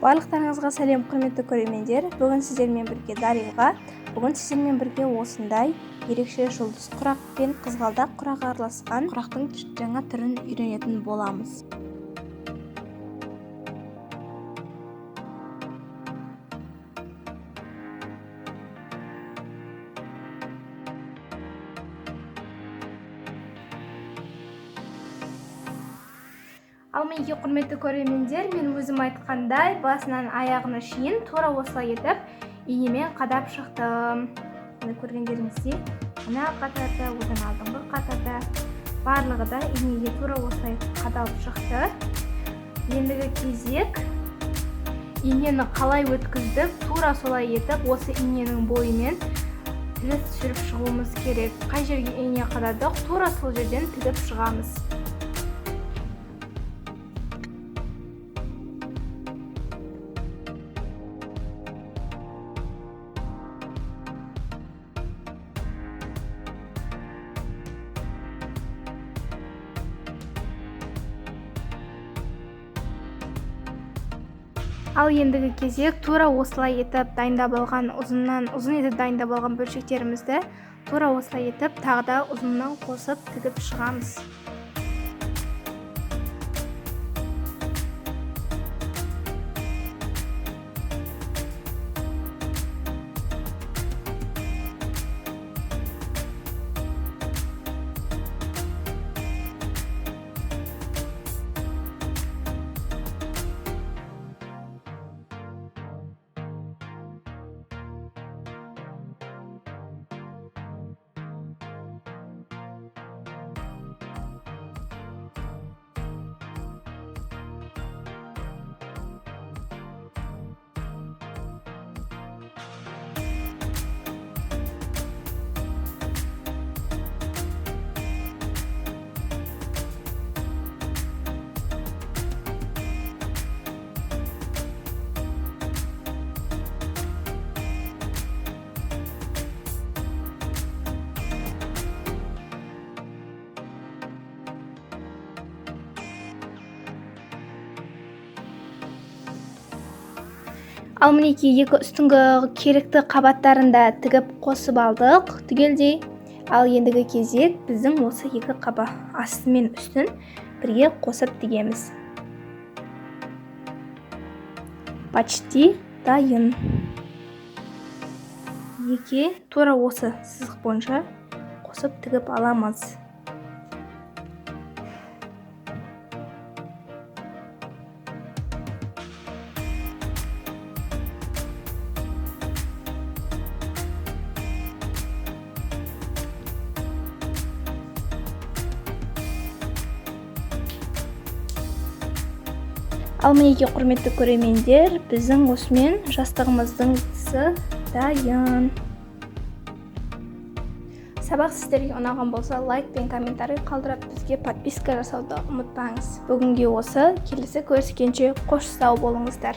Барлықтарыңызға сәлем, құрметті көрермендер. Бүгін сіздермен бірге Дариға. Бүгін сіздермен бірге осындай ерекше жұлдыз құрақ пен қызғалдақ құрағы араласқан құрақтың жаңа түрін үйренетін боламыз. Ал мінекей, құрметті көрермендер, мен өзім айтқандай басынан аяғына шейін тура осылай етіп инемен қадап шықтым. Міне, көргендеріңіздей, мына қатарда, одан алдыңғы қатарда барлығы да инеге тура осылай қадалып шықты. Ендігі кезек инені қалай өткіздік, тура солай етіп осы иненің бойымен тігіп түсіріп шығуымыз керек. Қай жерге ине қададық, тура сол жерден тігіп шығамыз. Ал ендігі кезек тура осылай етіп дайындап алған ұзыннан ұзын етіп дайындап алған бөлшектерімізді тура осылай етіп тағы да ұзыннан қосып тігіп шығамыз. Ал мінекей, екі үстіңгі керекті қабаттарын да тігіп қосып алдық түгелдей. Ал ендігі кезек біздің осы екі қабат асты мен үстін бірге қосып тігеміз. Почти дайын. Екі тура осы сызық бойынша қосып тігіп аламыз. Ал мінекей, құрметті көрермендер, біздің осымен жастығымыздың тысы дайын. Сабақ сіздерге ұнаған болса, лайк пен комментарий қалдырып, бізге подписка жасауды ұмытпаңыз. Бүгінге осы, келесі көріскенше қош сау болыңыздар.